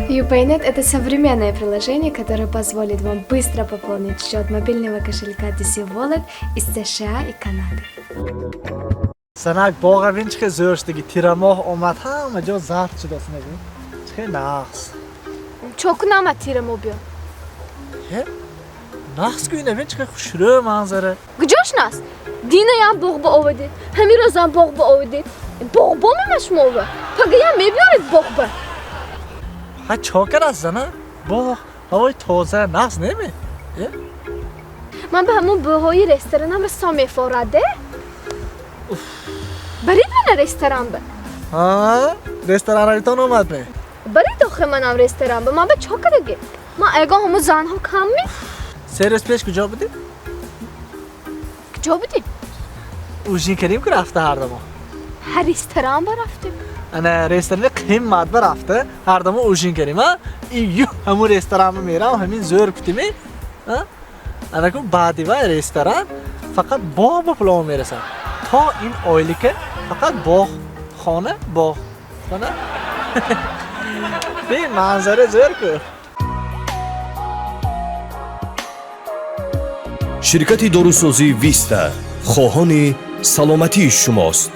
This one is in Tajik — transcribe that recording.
UPayNet – это современное приложение, которое позволит вам быстро пополнить счет мобильного кошелька DC Wallet из США и Канады. Занак, боға бин, чӣ хел зӯр шудаги. Тирамоҳ омад, ҳама ҷо зард шудааст, набин, чӣ хел нағз. Чо кунама, тирамо биё? Е, нағз ку, набин, чӣ хел хушрӯ манзара. Куҷош нағз? Динаям боғ ба овардед, ҳамин рӯзам боғ ба овардед. Боғбо мема шумова? Пагаям мебиёред боғ ба. Ҳа, чо караст, зана? Боғ, ҳавои тоза, нағз неме? Е? Ман ба ҳамун бӯҳои ресторанам расо мефорад, де? Барид мана ресторан ба. Ҳа, ресторан равитон омад ме? Барид охе манам ресторан ба. Ман ба чо кардаги? Ман ягон ҳамун занҳо кам ме? 3 рӯз пеш куҷо будӣ? Куҷо будем? Ужин кардем ку, рафта ҳардамо. Ҳа, ресторан ба рафтем. Ана, ресторани қиммат ба рафта ҳардамо ужин кардем. А ию ҳамун ресторанба мерам, ҳамин зӯр кутими. Ана ку, баъди вай ресторан фақат боғ ба пуломо мерасад. То ин ойлика фақат боғ, хона, боғ, хона. Бин, манзара зӯр ку. Ширкати дорусозӣ «Виста» хоҳони саломатии шумост.